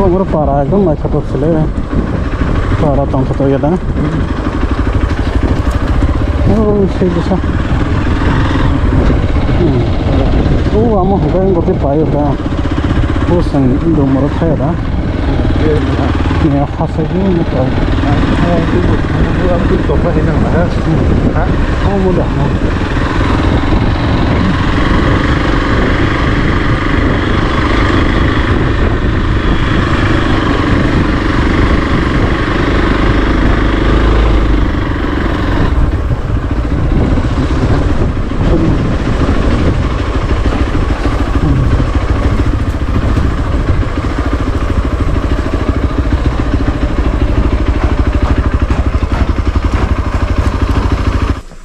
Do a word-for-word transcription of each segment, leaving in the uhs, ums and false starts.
Oro para ekdom naithotok sile. Para tongthotok ya da. Oh, se bisa. Hmm. Oh, amo hwnkhe wngkha tei paio da. Oh, chwng dongmoro thaya da. Ni hasai ni mutai. Oh, muda.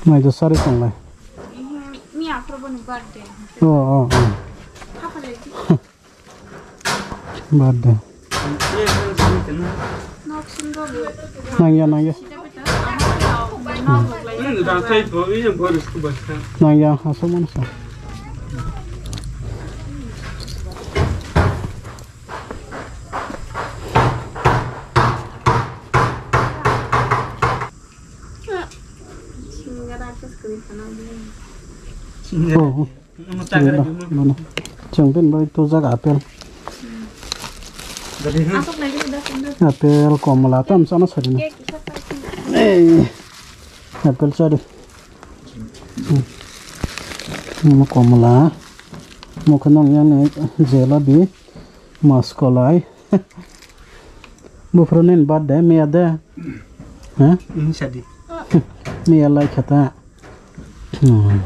Mai do sari tonglai. Ni aphuru boni birthday. Oh, oh, oh. Khapalai di. Birthday. Nok singgo. Nangya, nangya. Sida beta. Nok lok lai. Nangya, aswk mano sa. Singara kis kuri khana. Oh. Chwng bini bagwi tubujak apple. Apple, komla, tamo chana sadi na. Ei, apple chadi. Hmm. Omo komla. Omo khe nong yang ni jelabi. Maskolai. Buphuru nini birthday miya de? Ha? Ini sadi. Miya lai khata. Hmm.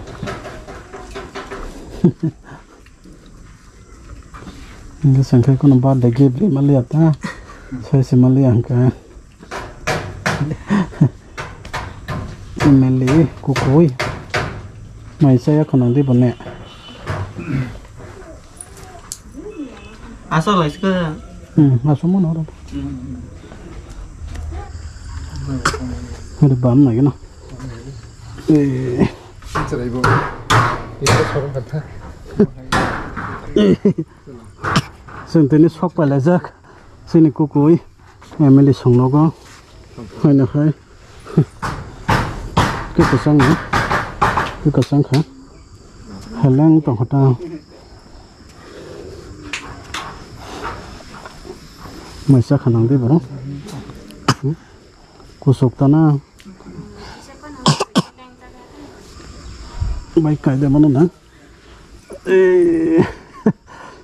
Ini sengkai kono birthday gift ri maliya ta. Sai se maliya hangka. Meli kukui. Mai saya kono di bone. Aswk lai se kwrwng. Hmm, aswk mano oro. Hmm. Oro bam nai gana. Eh. Chwrai bo. Ito sorong kata. Chwng tini sok pailaijak. Chini kukui. Family songnogo. Haino hai. Khe kwchang no. Khe kwchang kha. Heleng tongkha ta. Maisa khanang de borok. Hmm? Kusuk tana. Bai kaide mano na. Eh,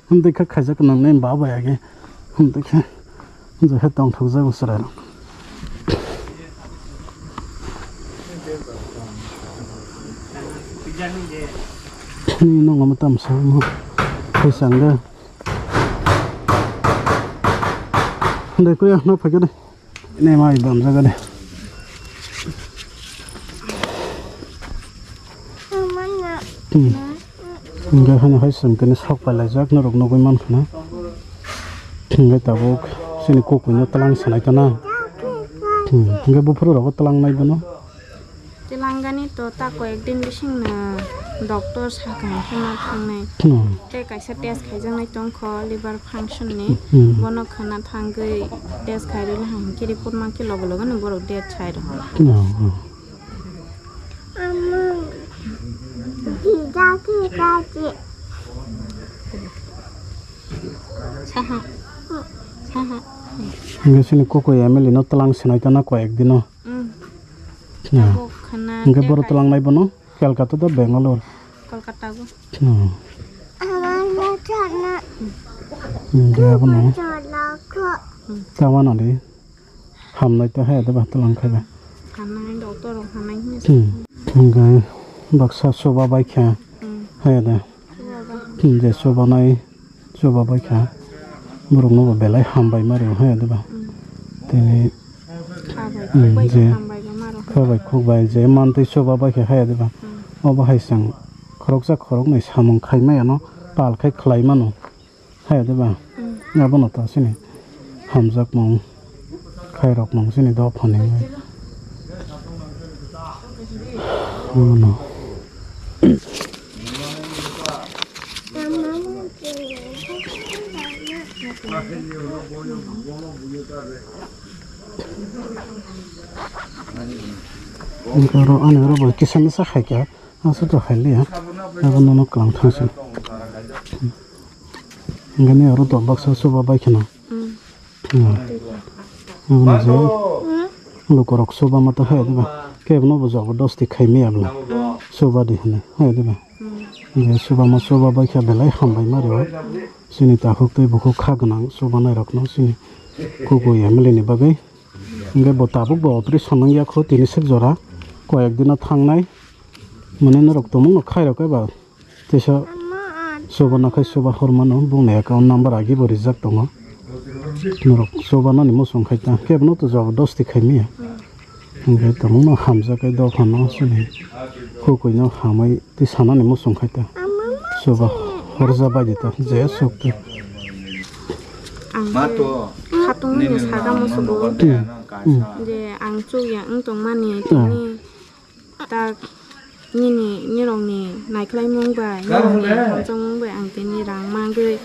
hum dekha khaijak nang nai ba bai age. Hum dekha. Jekhe tongthokjak bo chwrai rok. Nini nong omo tamo sa omo. Khaisa ang de. Hum dekha ya, no phai de. Ini mai bam jaga de. Hmm. Hingke hano hai chwng tini sok pailaijak norok nugui mankha na. Hingke tabuk chini kukui no twlang sanai kana. Hmm. Hingke buphuru rogo twlang nai bono. Twlangani to ta koyek din bising na doctor sakha hingke ma thangnai. Hmm. Tei kaisa test khaijaknai tongkho liver function ni. Hmm. Bono khana thangwi test khairwi le hangkhe report mankhe logo logo no borok death sai rw. Hmm, hmm. Saha. Saha. Hingke chini kukui M L A no twlang sinai tana koyek dino. Hmm. Hmm. Tabuk khana hingke tei borok kai- twlang nai bono Calcutta da Bangalore. Kolkata go. Hmm. Hingke abono. Hmm. Tama nadi. Hamnai to hai da ba twlang khai ba. Hamnai doctor rok hamnai hini. Hmm. Hingke baksa soba bai kha. Hmm. Hai da. Soba bai. Hmm, je soba nai. Chubabaikha, borokno bo belai hambai ma rw hai diba? Mm. Tini, kha bai, mm, khuk bai je, kha bai ma rw. Kha bai khuk bai je mantwi chubabaikha hai diba? Mm. Obo hai chwng khoroksa khoroknwi samung khai maya no pal khai khlai mano hai diba? Mm. Abono to chini hamjakmung. Khairok nung sini dophani. Ano. Oro ani oro bo kisa misa khaikha, aswk to khailiya, abo nono kwlang thangsi. Hingkhe oro to baksa chuba bai kheno. Hmm. Abono je lukurok chuba ma ta hai diba. Kebo no bo jobodosti khai maya bwla. Chuba di hwnwi hai diba. Je chuba ma chuba bai kha belai hambai ma rwo. Chini takhuk tei bukhuk kha gwnang chuba nai rok no chini Kukui M L A ni bagwi. Hingke bo tabuk bo operation wng ya kho tini sik jora. Koyek dino thangnai. Mane norok tongmung no khai rok eba. Teisa chuba nakhai chuba hor mano, bongni account number agi bo rijak tongo. Norok chuba nani muchung khai ta, kebo no to jobodosti khai maya. Hingke tongmung no hamjak kai dophano chini Kukui no hamai tei sanani muchung khai ta. Chuba horja bai di ta, je suk twi. Ang khatung ni saga musugo. Hmm. Hmm. Je ang chuk ya wng tongmani tini. Tak nini, nirokni naikhlaimung bai, nirokni hamjakmung bai ang tini rang mangwi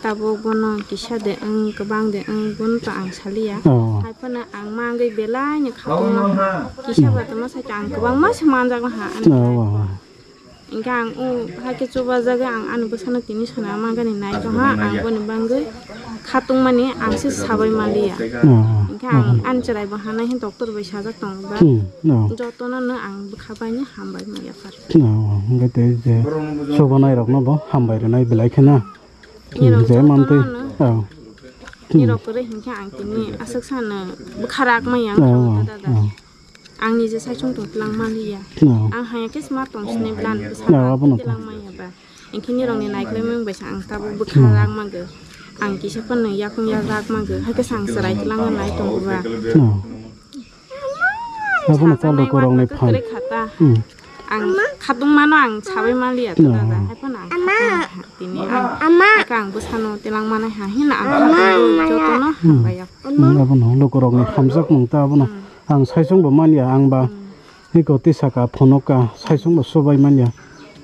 tabuk bono kisa de wng, kwbang de wng, bono to ang saliya. Oh. Hai phano ang mangwi belai ni khatungma ha. Kisa ba tongma sai ang kwbangma se manjakma ha ani life o. Oh. Hingke ang o hai khe chubajagwi ang ani bwsano tini sana mangani nai tongha, ang boni bangwi khatungmani ang se sabai manliya. Oh. Hingke ang ani chwrai bo hanai hwn doctor bai sajak tongo ba. Hmm, oh. Jotono no ang bwkha bai ni hambai maya. Oh, hingke tei je sobanai rokno bo hambai rwnai belai kheno. Nirok je mantwi, jotono no, oh. Nirok kwrwi hinkhe ang tini aswk sano bwkha rak maya wngkha, oh, dada. Oh. Ang nije saichung tong tlang manliya. Oh. Ang haya khe smart tong sini bwlan bwsa, oh, abono tlang maya ba. Hingke nirokni naikhlaimung bai sa ang tabuk bwkha rak mangkha. Ang kisa phano yakung yak rak mangkha. Hai khe sa ang chwrai twlangna nai tongo ba. Hmm. Abono sa chalo korokni phan. Kwrwi kha ta. Hmm. Ang khatungmano ang sabai manliya ta dada. Hai phano ang khatungma kha. Tini ang, hai khe ang bwsano twlang manai ha hino ang jotono hambai ya. Hmm, abono lukurokni hamjakmung ta abono. Hmm. Ang saichung bo manya ang ba. Hmm. Hiko tisaka phonoka saichung bo subai manya.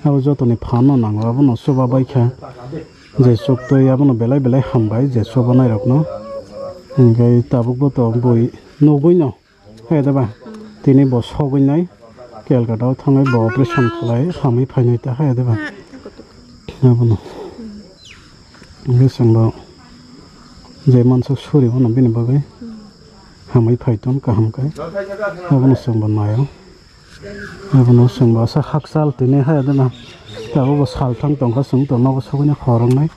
Abo jotoni phano nango abono suba bai kha. Je suktwi abono belai belai hambai je subanai rokno. Hingke tabuk bo to bui nugui no. Hai da ba. Tini bo sogwi nai. Calcutta o thangwi bo operation khlai hamwi phainai ta hai da ba. Abono. Hingke chwng bo je mansak suri bono bini bagwi. Hamwi phai ton kaham khe. Abono chwng bo naio. Abono chwng bo asa hakchal tini hai adena. Abo bo salthang tongkha chwng to nogo sogwini khoroknai.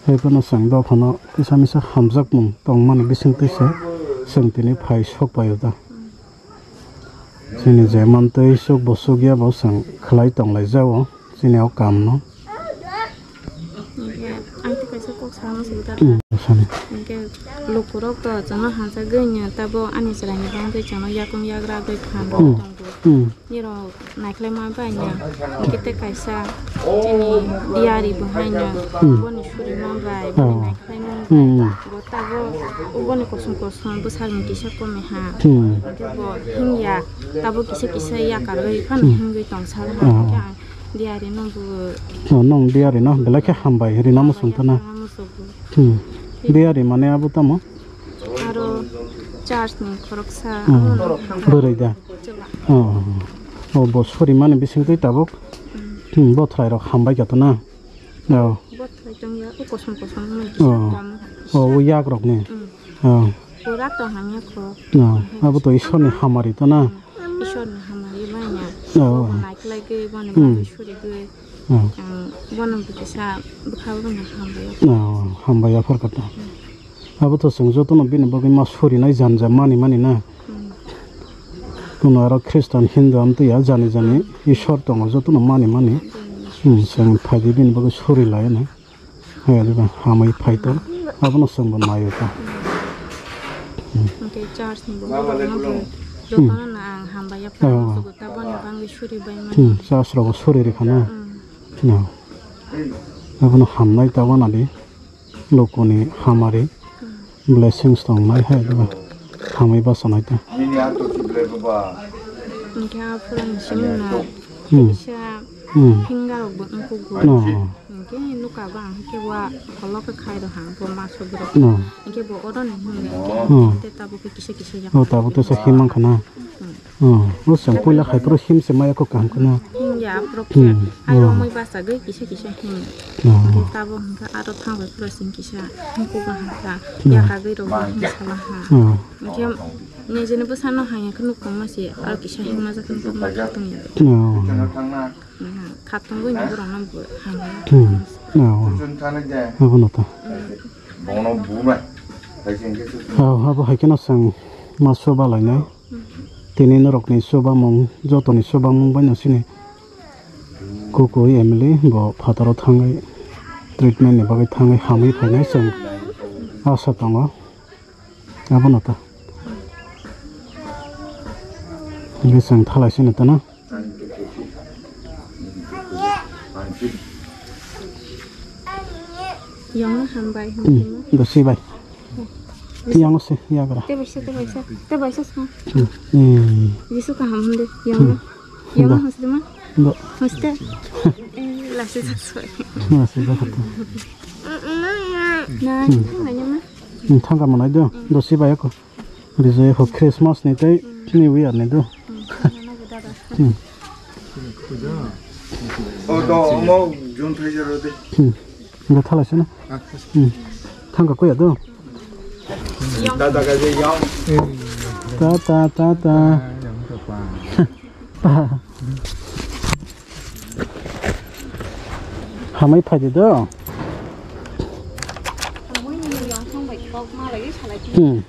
Hai phano chwng dophano kisa misa hamjakmung tongmani bisingtwi se chwng tini phai sok paio da. Chini je mantwi chuk bo chukya bo chwng khlai tonglaijao chini o kamno. Hingke ang tei kaisa kok sana muchungo ta. Hmm, sani. Hingke lukurok to chwngno hamjagwi no tabo ani chwraini bagwi chwngno yakung yagra gwi phan rok tongo. Hmm. Nirok naikhlai ma bai no. Hingke tei kaisa chini diyari bo hai no. Hmm. Boni suri ma bai, boni naikhlai ma bai. Hmm. Bo tabo boni kosom kosom bwsakni kisa komi ha. Hmm. Hingke bo himya tabo kisa kisa yakarwi phano himgwi tong sal ha. Hingke ang Diyari no bo. Oh, nong diyari no belai khe hambai rina muchung tana. Rina muchung. Hmm. Diyari mane abo tamo? Aro church ni khoroksa. Hmm. Abo no. Bwrwi da. Chwla. Oh. Oh, bo suri mani bising twi tabuk. Hmm. Hmm, bothrai rok hambai kha tana. Oh. Bothrai tong ya, o kosom kosom no. Oh. Oh, o yak rok ni. Hmm. Oh. Pura to hamya kho. Oh, abo to Ishwar ni hamari tana. Hmm. Ishwar ni hamari manya. Oh. Bo naiklai gwi, boni bagwi surigwi. Oh. Ang bono bwkisa bwkha bwkha hambai. Oh, hambai aphar kata. Hmm. Abo to chwng jotono bini bagwi ma surinai janja mani mani na. Hmm. Kuno aro Khristan, Hindu amtwi ya jani jani Ishwar tongo jotono mani mani. Hmm, chwng phaidi bini bagwi suri lai na. Hai, diba, hamwi phai tong. Abono chwngbo naio ta. Hwnkhe church ni bo borokno bo jotono no ang hambai ya phano sugo ta boni bagwi suri bai mani. Hmm, church rogo suri rikha na. Hmm. No. Abono hamnai ta wanadi. Lukuni hamari. Hmm. Blessings tongnai hai diba. Hamwi bachanai ta. Hwnkhe aphuru ni simi no. Hmm. Kisa Hmm. Hinga rok bo wngkuk go. No. Hingke nuka bo ang hingke wa kolok khe khai rok ha, bo ma sogwi rok. No. Hingke bo oro ni hwnwi hingke Oh. hingke tabuk khe kisa kisa yak. Oh, tabuk teisa him mankha na. Hmm. Oh, o chwng puila khai phuru him se maya kho kaham kheno. Him ya, aphuru Hmm. khe. Ai Oh. romwi bachagwi kisa kisa him. Oh. Hingke tabuk hingke aro thangbai phuru sing kisa him kuga hangkha. Hmm. Yakagwi rok him sala ha. Oh. Hingke nijeni bwsano hangya khe nuk tongma se aro kisa him majak khe nuk tongma khe tongya. Oh. Khatungwi ni borok no bo hamya. Hmm. Oh. Abono to. Bono buma. Oh, abo hai kheno chwng ma soba lainai. Tini norokni sobamung, jotoni sobamung bai no sini. Kukui M L A bo phataro thangwi treatment ni bagwi thangwi hamwi phainai chwng asa tongo. Abono to. Hingke chwng thalai sini to na. Yong hambai Hmm, hwnwi. Dosi bai. Tiyang se yagra. Te baisa, te baisa, te baisa song. Hmm. Eh. Jisu kaham hwnde. Yong. Hmm. Yong Do. Hwnste ma. Do. Hwnste. Eh, lasi jasoi. Lasi jasoi. Na, Hmm. thangani ma. Hmm, thangka manai do. Dosi bai ako. Rijai ho Christmas ni tei New Year ni do. Hmm. Oh, do, omo June thaisa rode. Hmm. Nga thalai sena. Hmm. Thangka koya do. Dada ka je yam. Ta, ta, ta, ta. Hamai phaidi do. Hmm.